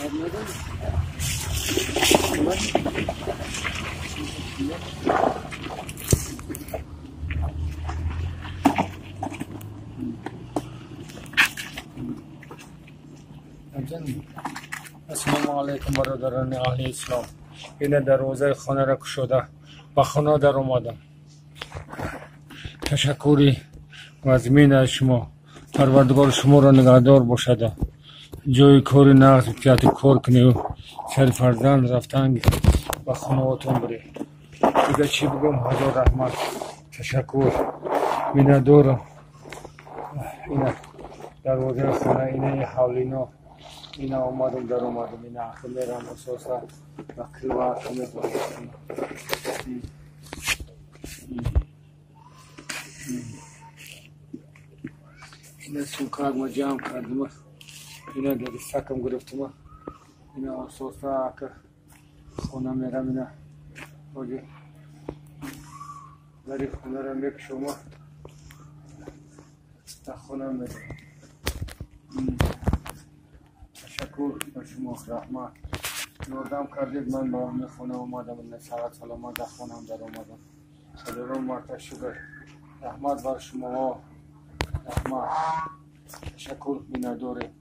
Ассалому алайкум, бародарони аҳли ислом. Ина дарвозаи хонаро кушода ба хона даромадам. Ташаккури вазмин аз шумо. Парвардигор шуморо нигаҳдор бошад. Ҷои кори нағз ҷиҳати кор кунед, сари фарзанд рафтан ба хонаотон биред. Дига чӣ бигӯм? Ҳазор раҳмат, ташаккур, миннатдорам. Ина дарвозаи хона, ина ҳавлино, ина омадам, даромадам, ина ахи мерам асоса ба крива ахи мебарам. Ина сумкакма ҷамъ кардима, ина дар сакам гирифтима, ина асоса ака хона мерам. Ина ҳоҷи дари хонаро мекушома, дар хона мерам. Ташаккур ба шумо, раҳмат, ёрдам кардед. Ман ба хона омадам, саҳат саломат дар хонаам даромадам. Ҳазорон марта шукр, раҳмат бар шумоҳо, раҳмат, ташаккур, миннатдорем.